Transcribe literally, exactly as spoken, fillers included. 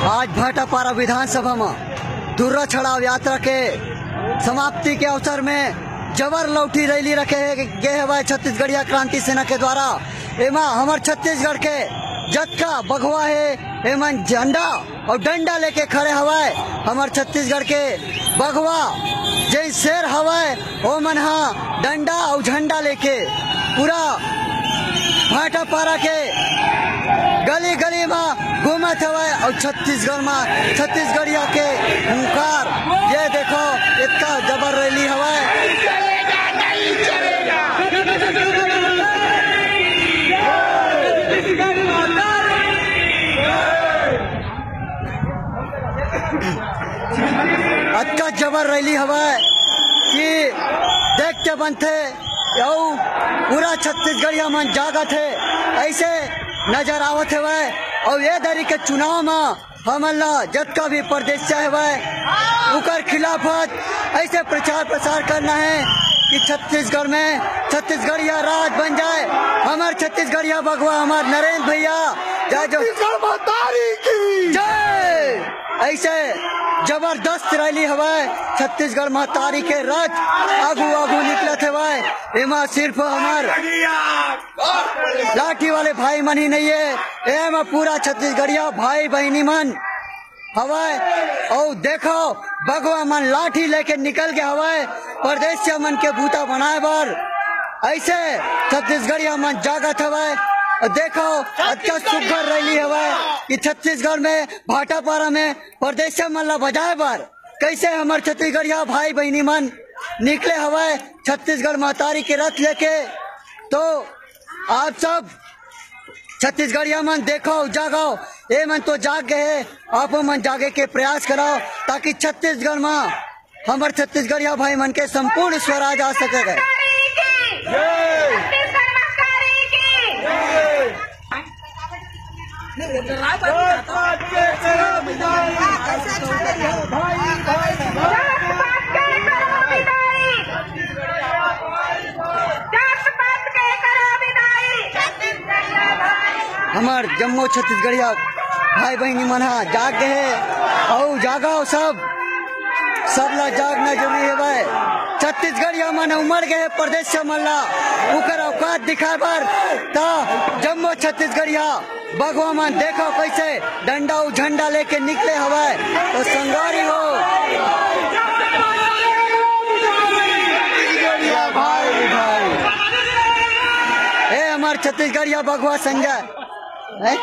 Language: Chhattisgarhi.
आज भाटापारा विधानसभा म धुर्रा छड़ाव यात्रा के समाप्ति के अवसर में जबर लौठी रैली रखे हे, गे हवय छत्तीसगढ़िया क्रांति सेना के द्वारा। एमा हमर छत्तीसगढ़ के जतका बघवा हे, एमन झंडा अउ डंडा लेके खड़े हवय। हमर छत्तीसगढ़ के बघवा जेन शेर हवय, ओमन ह डंडा अउ झंडा लेके पूरा भाटापारा के गली-गली म घूमत हवय अउ छत्तीसगढ़ म छत्तीसगढ़िया के हुंकार। ये देखो, इतना जबर रैली हवय। अतका जबर रैली हवय कि देख के बनथे, अउ पूरा छत्तीसगढ़िया मन जागत हे, ऐसे नजर आवत हवय। अउ ये दरी के चुनाव म हमन ला जतका भी प्रदेश से हवय, उकर खिलाफ ऐसे प्रचार प्रसार करना है कि छत्तीसगढ़ में छत्तीसगढ़िया राज बन जाए। हमर छत्तीसगढ़िया बघवा, हमर नरेंद्र भैया, जय जय। छत्तीसगढ़ महतारी की जय। ऐसे जबरदस्त रैली हवय छत्तीसगढ़ महतारी के रथ आगू आगू निकलत हवय। एमा सिर्फ हमर लाठी वाले भाई मन ही नहीं है, एमा पूरा छत्तीसगढ़िया भाई बहिनी मन हवय। अउ देखो, बघवा मन लाठी लेके निकल गे हवय परदेसिया मन के बूता बनाए बर। ऐसे छत्तीसगढ़िया मन जागत हवय। अउ देखो, अतका सुग्घर रैली हवय कि छत्तीसगढ़ में भाटापारा में परदेसिया मन ला बजाए बर कैसे हमर छत्तीसगढ़िया भाई बहिनी मन निकले हवय छत्तीसगढ़ महतारी के रथ लेके। तो आप सब छत्तीसगढ़िया मन देखो, जागो, ए मन तो जाग गए हे, आपो मन जागे के प्रयास करो, ताकि छत्तीसगढ़ म हमर छत्तीसगढ़िया भाई मन के संपूर्ण स्वराज आ सके। हमर जम्मो छत्तीसगढ़िया भाई बहिनी मन ह जाग गए हे, अउ जागव सब, सब ला जागना जरूरी हे भाई। छत्तीसगढ़िया मन उमड़ गए हे परदेसिया मन ला, उकर औकात दिखाए बर। त जम्मो छत्तीसगढ़िया बघवा मन देखो कैसे डंडा अउ झंडा लेके निकले हवय। तो संगवारी हो, भाई, भाई, ए हमर छत्तीसगढ़िया बघवा संजय, हैं?